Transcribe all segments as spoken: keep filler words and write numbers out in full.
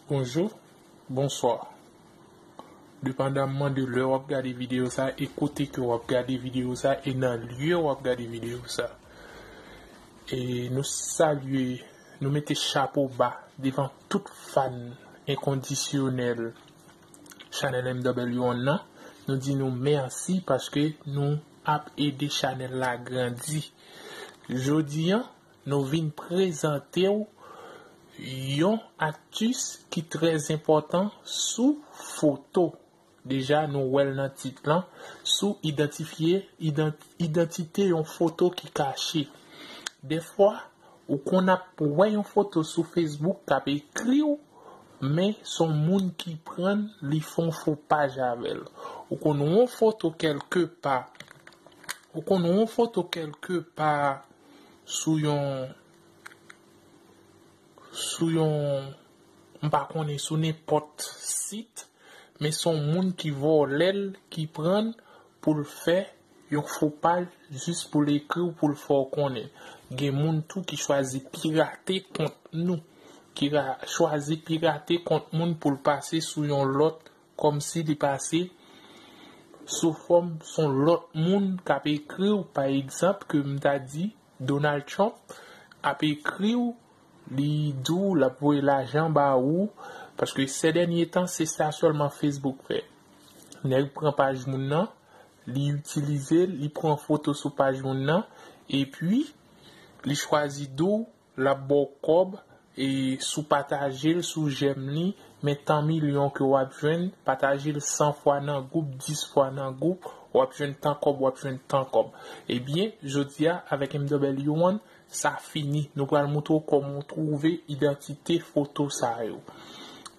Bonjou, bonswa. Depandaman de lè w ap gade videyo sa, e kote ke w ap gade videyo sa, e nan lye w ap gade videyo sa. E nou salye, nou mete chapo ba devan tout fan enkondisyonèl chanèl M W One nan. Nou di nou mèsi paske nou ap ede chanèl la grandi. Jodi a, nou vin prezante w yon aktis ki trè enpòtan sou foto. Deja, nou wè l nan tit lan, sou idantifye, idan-, idantite yon foto ki kache. Defwa, ou konn ap wè yon foto sou Facebook k ap ekri w, men se yon moun ki pran l, li fè yon fo paj avè l. Ou konn wè yon foto kèlke pa, ou konn wè yon foto kèlke pa sou yon, sou yon, m pa konnen, sou nenpòt sit, men se yon moun ki vòlè l, ki pran l pou l fè yon fo paj jis pou l ekri w, pou l fè w konnen. Gen moun tou ki chwazi pirate kont nou, ki ra-, chwazi pirate kont moun pou l pase sou yon lòt, kòmsi li pase sou fòm se yon lòt moun k ap ekri w, pa egzanp, ke m ta di, Donald Trump ap ekri w, li di w l ap voye lajan ba ou, paske sè dènye tan, se sa sèlman Facebook fè. Nèg pran paj moun nan, li itilize l, li pran foto sou paj moun nan, epi li chwazi di w l ap ba w kòb, e si w pataje l, si w jèm li, men tan milyon ke w ap jwenn, pataje l san fwa nan gwoup, dis fwa nan gwoup, w ap jwenn tan kòb, w ap jwenn tan kòb. Ebyen, jodi a, avèk M W One, sa fini. Nou pral montre w kòman w twouve idantite foto sa yo.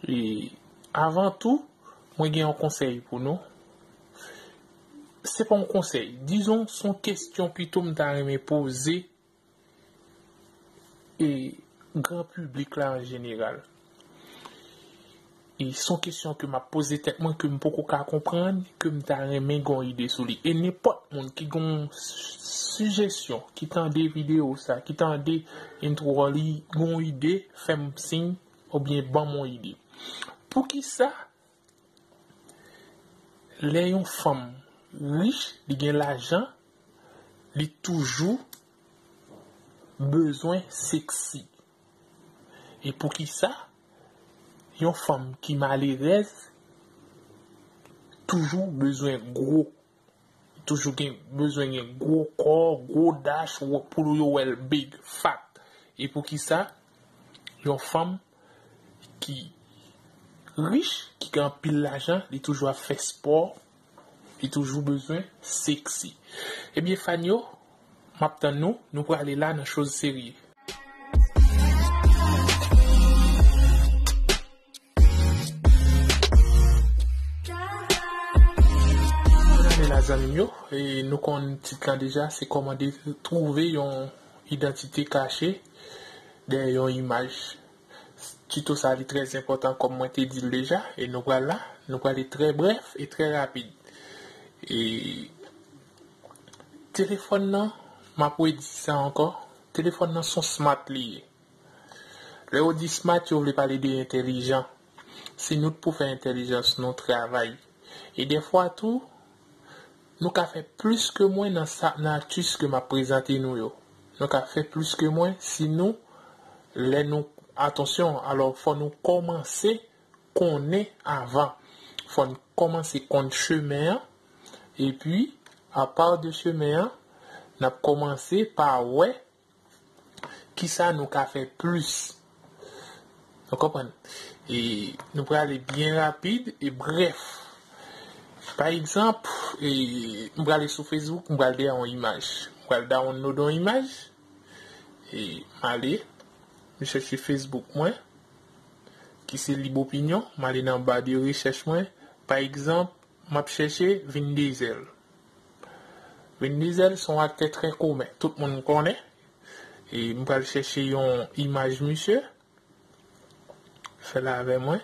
E avan tou, mwen gen yon konsèy pou nou. Se pa yon konsèy. Dizon, se yon kesyon pito m ta renmen poze e gran piblik la an jeneral. E se yon kesyon ke m ap poze tèt mwen, ke m poko ka konprann, ke m ta renmen gen yon ide sou li. E nenpòt moun ki gen yon s-, sijesyon, ki tande videyo sa, ki tande entwo an, li gen yon ide, fè m siy, oubyen ban m yon ide. Poukisa lè yon fanm rich, li gen lajan, li toujou bezwen seksi? E poukisa yon fanm ki malerèz toujou bezwen gwo, toujou gen bezwen gen gwo kò, gwo dach, pou yo wè l big, fat? E poukisa yon fanm ki rich, ki gen anpil lajan, li toujou ap fè spò, li toujou bezwen seksi? Ebyen, fan yo, m ap tann nou, nou prale la nan choz serye. Bonane la, zanmi m yo. E nou konn tit lan deja, se kòman de twouve yon idantite kache dèyè yon imaj. Tito sa li trè enpòtan, kòm mwen te di l deja, e nou pral la, nou prale trè brèf e trè rapid. E telefòn nan, m ap redi sa ankò, telefòn nan se yon smart li ye. Lè yo di smart, yo vle pale de entèlijan. Se nou k pou fè entèlijans nou travay. E dèfwa tou, nou ka fè plis ke mwen nan sa, nan aktis ke m ap prezante nou yo. Nou ka fè plis ke mwen si nou, lè nou, atansyon, alò, fò nou kòmanse konnen avan. Fò n kòmanse konn chemen an, epi, apa de chemen an, n ap kòmanse pa wè kisa nou ka fè plis. Nou konprann? E nou prale byen rapid e brèf. Pa egzanp, e m prale sou Facebook, m pral dèyè yon imaj. M pral download yon imaj. E m ale, m chèche Facebook mwen, ki se Lib Opinyon. M ale nan ba de rechèch mwen. Pa egzanp, m ap chèche Vin Diesel. Vin Diesel se yon aktè trè komen. Tout moun konnen. E m pral chèche yon imaj misye. Fè la avè mwen.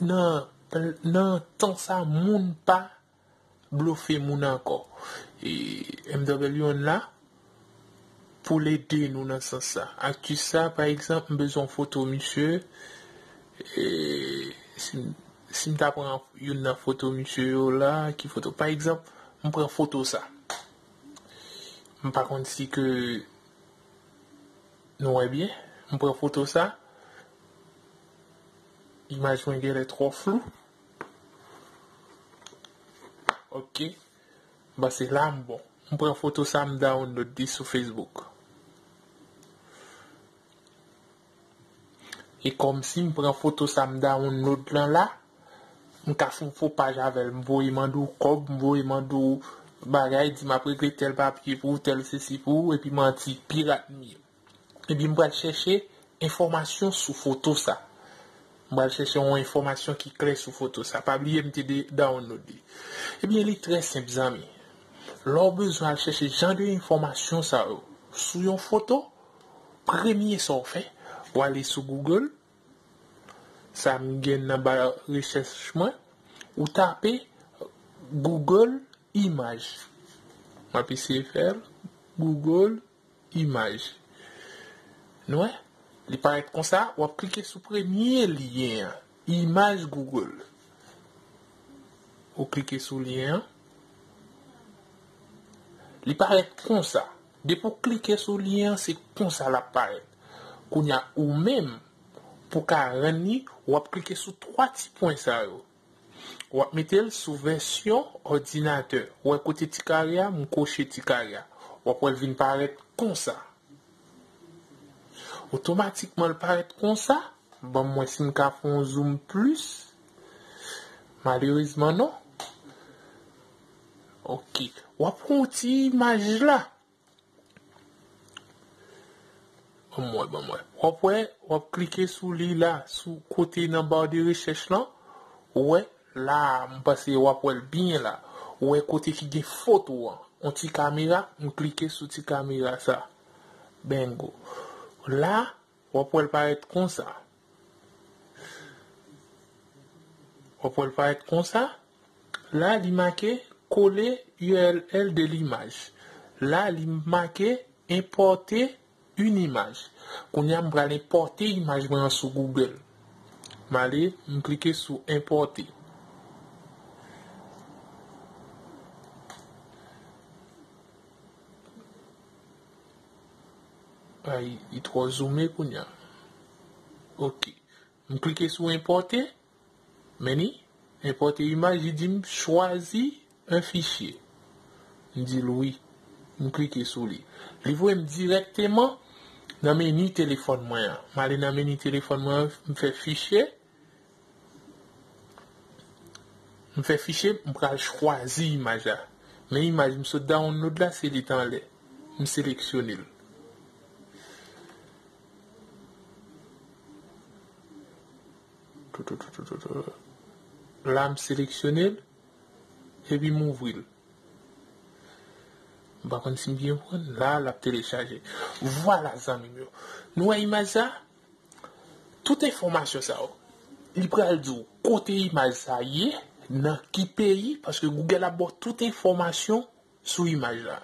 Nan, nan tan sa, moun pa blofe moun ankò. E M W One la, pou l ede nou nan sans sa. Atis sa, pa egzanp, m bezwen yon foto misye. E, si, m- si m ta pran youn nan foto misye yo la, ki foto? Pa egzanp, m pran foto sa. M pa konn si ke nou wè byen. M pran foto sa. Imaj mwen genlè twò flou. Ok. Bon, se la m bon. M pran foto sa, m download li sou Facebook. E kòmsi m pran foto sa, m download lan la, m ka fè yon fo paj avè l. M voye mande w kòb, m voye mande w bagay, di m ap regle tèl papye pou ou, tèl sesi pou ou, epi manti, pirat m ye. Ebyen, m pral chèche enfòmasyon sou foto sa. M pral chèche yon enfòmasyon ki klè sou foto sa. Pa bliye m te de- download li. Ebyen, li trè senp, zanmi. Lè w bezwen al chèche jan de enfòmasyon sa yo sou yon foto, premye sa w fè, w ale sou Google, sa m gen nan ba rechèch mwen, ou tape Google Imaj. M ap eseye fè l, Google Imaj. Nou wè? Li parèt konsa, w ap klike sou premye lyen an, Imaj Google. Ou klike sou lyen an. Li parèt konsa. Depi w klike sou lyen an, se konsa l ap parèt. Kounye a, ou menm, pou w ka rann li, w ap klike sou twa ti pwen sa yo. W ap mete l sou vèsyon òdinatè. Ou wè kote ti kare a, m koche ti kare a. W ap wè l vin parèt konsa. Otomatikman, l parèt konsa. Ban m wè si m ka fè yon zoom plis. Malerezman, non. Ok. W ap pran yon ti imaj la. Ban m wè, ban m wè. W ap wè, w ap klike sou li la, sou kote nan ba de rechèch lan. Ou wè, la, m panse w ap wè l byen la. Ou wè kote ki gen foto an. Yon ti kamera, m klike sou ti kamera sa. Bingo. La, w ap wè l parèt konsa. W ap wè l parèt konsa. La, li make coller U R L de l'image. La, li make importer une image. Kounye a, m pral enpòte imaj mwen an sou Google. M ale, m klike sou enpòte. Ay, li twò zoome kounye a. Ok. M klike sou enpòte. Men ni, enpòte imaj, li di m chwazi un fichier. M di l wi. M klike sou li. Li voye m dirèkteman nan meni telefòn mwen an. M ale nan meni telefòn mwen an, m fè fichye. M fè fichye, m pral chwazi imaj la. Men imaj m sot download la, se li t anlè. M seleksyone l. La, m seleksyone l, epi m ouvri l. M pa konn si m byen konprann. La, l ap telechaje. Vwala, zanmi m yo. Nou wè imaj sa? Tout enfòmasyon sa yo, li pral di w kote imaj sa ye, nan ki peyi, paske Google ap ba w tout enfòmasyon sou imaj la.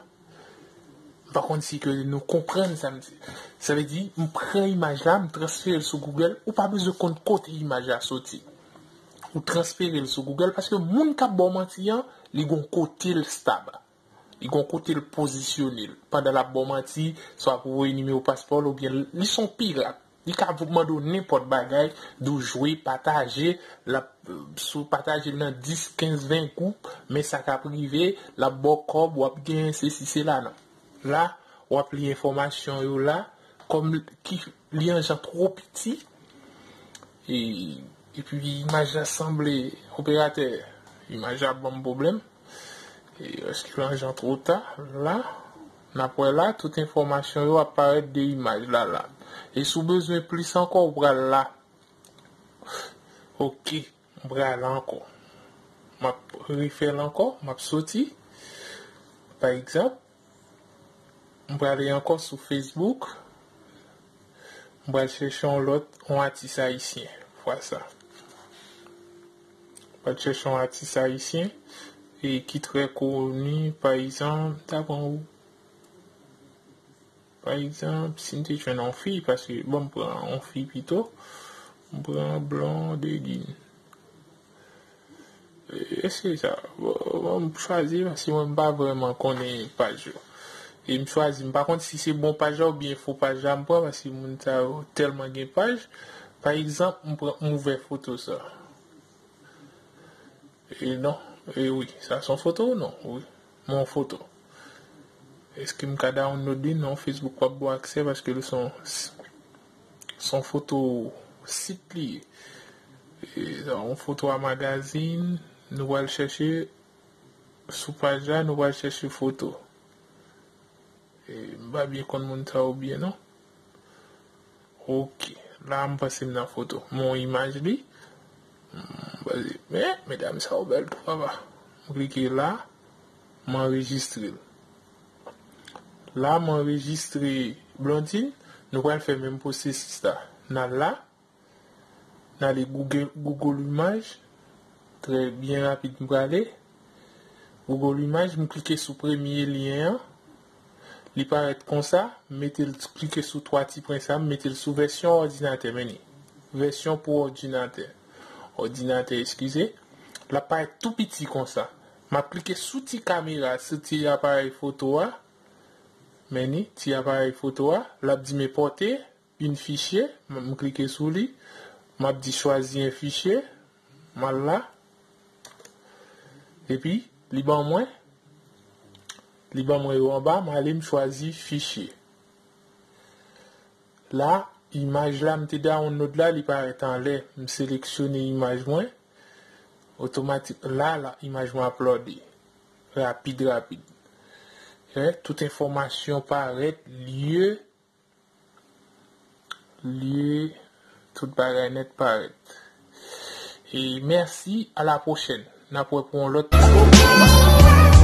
M pa konn si ke nou konprann sa m di. Sa vle di, m pran imaj la, m transfere l sou Google, ou pa bezwen konn kote imaj la soti. Ou transfere l sou Google, paske moun k ap ba w manti an, li gon kote l stab. Li gon kote l pozisyone l. Pandan l ap ba w manti, swa pou voye nimewo paspò l, oubyen li s on pirat. Li ka mande w nenpòt bagay, di w jwe, pataje, l ap, si w pataje l nan dis, kenz, ven gwoup, men sa k ap rive, l ap ba w kòb, w ap genyen sesi, sela, non. La, w ap li enfòmasyon yo la, kòm ki, li an jan twò piti, e, epi imaj la sanble, operatè, imaj la ban m pwoblèm. E, èske l an jan twò ta? La, n ap wè la, tout enfòmasyon yo ap parèt de imaj la, la. E si w bezwen plis ankò, ou pral la. Ok, m pral la ankò. M ap refè l ankò, m ap soti. Pa egzanp, m prale ankò sou Facebook. M pral chèche yon lòt, yon atis ayisyen, fwa sa. M pral chèche yon atis ayisyen e ki trè koni, pa egzanp, m ta pran ou. Pa egzanp, si m te jwenn yon fi, paske, bon, m pran yon fi pito, m pran Blondedine. E, èske sa, bon, bon, m chwazi, paske mwen, m pa vrèman konnen paj yo. E m chwazi, m pa konn si se bon paj la oubyen fo paj la m pran, paske moun sa yo tèlman gen paj. Pa egzanp, m pran, m ouvè foto sa. E non, e wi, sa se yon foto ou non? Wi, m yon foto. Èske m ka download li? Non, Facebook p ap ba w aksè paske li se yon, se yon foto sit li ye. E, sa, yon foto a magazin, nou pral chèche sou paj la, nou pral chèche foto. E, m pa byen konn moun sa yo byen non. Ok, la m panse m nan foto. M wè imaj li. M panse, men, medam sa yo bèl tou, papa. M klike la, m anrejistre l. La, m anrejistre Blondine. Nou pral fè menm pwosesis la. N al la, n ale Google, Google Imaj. Trè byen rapid, m prale. Google Imaj, m klike sou premye lyen an. Li parèt konsa, m mete l, klike sou twa ti pwen sa, m mete l sou vèsyon òdinatè, men li. Vèsyon pou òdinatè. Òdinatè, eskize. L ap parèt tou piti konsa. M ap klike sou ti kamera, sou ti aparèy foto a. Men li, ti aparèy foto a. L ap di m enpòte yon fichye, m, m klike sou li. M ap di chwazi yon fichye. M al la. Epi, li ban mwen. Li ban mwen yo anba, m ale m chwazi fichye. La, imaj la m te download la, li parèt anlè. M seleksyone imaj mwen. Otomatik, la, la, imaj mwen ap lòde. Rapid, rapid. Eh, tout enfòmasyon parèt, lye, lye, tout bagay nèt parèt. E mèsi, a la pwochèn. N ap wè pou yon lòt ti.